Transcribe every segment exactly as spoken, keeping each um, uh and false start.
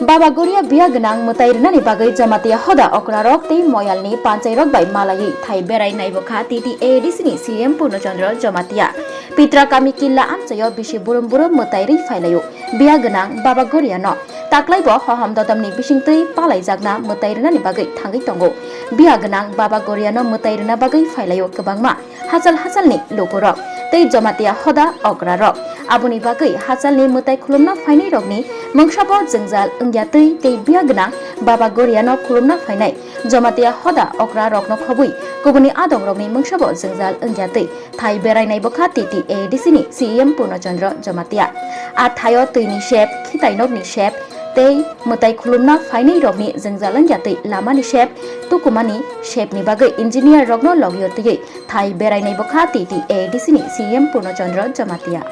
Baba Goria biya gwnang mwtai rwnani bagwi Jamatia Hoda okrarok tei moyalni panchairok bai malaiwi thai berai naibokha T T A A D C ni C M Purno Chandra Jamatia. Pitra kami killa amchaio bisi burum burum mwtai rwi phailaio biya gwnang Baba Goriano. Taklaibo hohom dodomni bisingtwi palaijakna mwtai rwnani bagwi thangwi tongo. Biya gwnang Baba Goriano mwtai rwna bagwi phailaio kwbangma hachal hachalni lukurok tei Jamatia Hoda okrarok. Aboni bagwi hachalni mwtai khulumna phainairokni mungsabo jwngjal wngya twi tei biya gwnang Baba Goriano khulumna phainai Jamatia Hoda okrarokno khobwi kubuni adongrokni mungsabo jwngjal wngya twi thai berai naibokha T T A A D C ni C M Purno Chandra Jamatia. A thaio twini sep, khitainokni sep tei mwtai khulumna phainairokni jwngjal wngya twi lamani sep, tukumani sepni bagwi engineer rokno logio twiwi thai berai naibokha T T A A D C ni C M Purno Chandra Jamatia.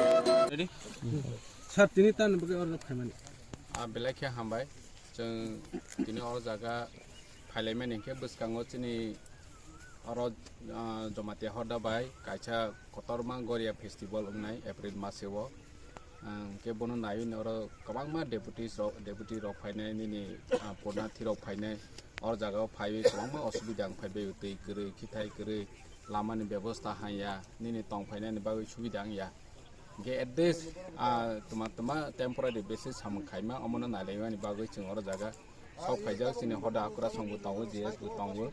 Ready? Sir, tini tan bagwi order phaimani. Ah, belai khe hambai. Chwng tini o jaga phailaimani hinkhe bwskango chini oro, ah, Jamatia Hoda bai kaisa kotorma Goria festival wngnai April maseo. Ah, hinkhe bono naiwi oro kwbangma deputies rok, deputy rok phainai nini, ah, purnathi rok phainai. O jagao phaiwi kwbangma osubida wng phaibai twi kwrwi, khithai kwrwi, lamani bebosta hanya, nini tong phainani bagwi subida wngya. Hinkhe at least, ah, tuma tuma temporary basis samung khaima, omono nailaimani bagwi chwng oro jaga sok phaijak, chini Hoda Akrasong bo tongo, G S bo tongo,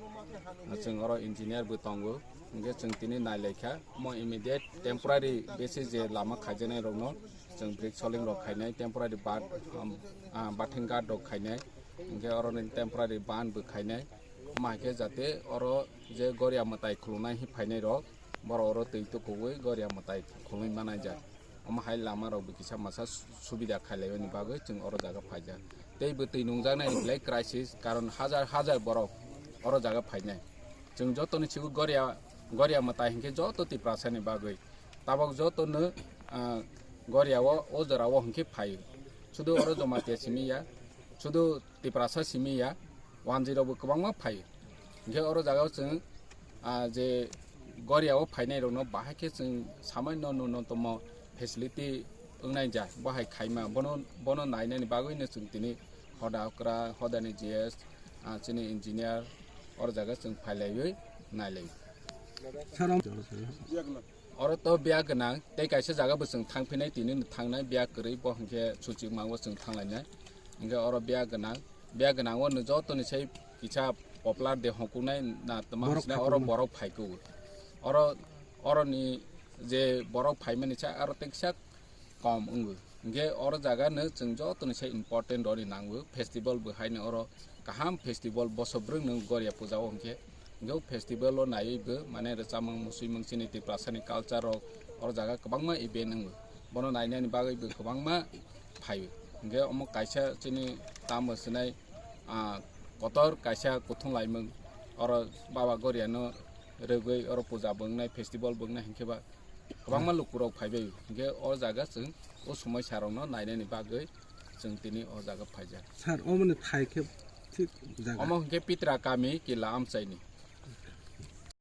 chwng oro engineer bo tongo. Hinkhe chwng tini nailaikha, omo immediate temporary basis je lama khaijaknai rokno chwng brick soling rok khainai, temporary bat, um, ah, bathing guard rok khainai, hinkhe oroni temporary ban bo khainai. Omo hai khe jate oro je Goria mwtai khulumnai hi phainai rok, borok oro twi tukuwi Goria mwtai khulumwi manai jak. Omo hai lama rok bo kisa masa su-, subida khailaiwi bagwi chwng oro jaga phaijak. Tei bo twi nungjaknai belai crisis, karon hajar hajar borok oro jaga phainai. Chwng jotoni sigo Goria, Goria mwtai hinkhe joto Tiprasani bagwi. Tabok jotono, ah, Goria o, o jora o hinkhe phaio. Sudu oro Jamatia simi ya, sudu Tiprasa simi ya, wanjwi rok bo kwbangma phaio. Hinkhe oro jaga o chwng, ah, je Goria o phainai rokno bahai khe chwng samaino nunotomo facility wngnai ja, bo hai khaima, bono, bono nainani bagwino chwng tini Hoda Okra, Hodani G S, ah, chini engineer, oro jaga chwng phailaiwi nailai. Sir, om- Oro to biya gwnang, tei kaisa jaga bo chwng thang phinai, tini no thangnai, biya kwrwi bo hinkhe suchik mango chwng thanglainai. Hinkhe oro biya gwnang, biya gwnang o no jotoni sai kisa popular de hongkuknai na tma Borok hwnsinai oro phaikhukgo. Borok phaikuk. Oro, oroni je borok phaimani sa aro tei kisa kom wngo. Hinkhe oro jaga no chwng jotoni sai important roni nango, festival bo haino oro kaham festival boso bwrwng no Goria puja o hinkhe. Hinkhe o festival o naiwi bo mane rwchapmung, musuimung, chini Tiprasani culture rok oro jaga kwbangma event wngo. Bono nainani bagwi bo kwbangma phaio. Hinkhe omo kaisa chini tamo swnai, ah, kotor kaisa kuthung laimung oro Baba Goria no rwgwi oro puja bo wngnai, festival bo wngnai hinkhe ba kwbangma lukurok phaibai, hinkhe o jaga chwng o somoisarokno nainani bagwi chwng tini o jaga phaijak. Sir, omoni thai khe thik jaga? Omo hinkhe Pitra kami Kila Amchaini.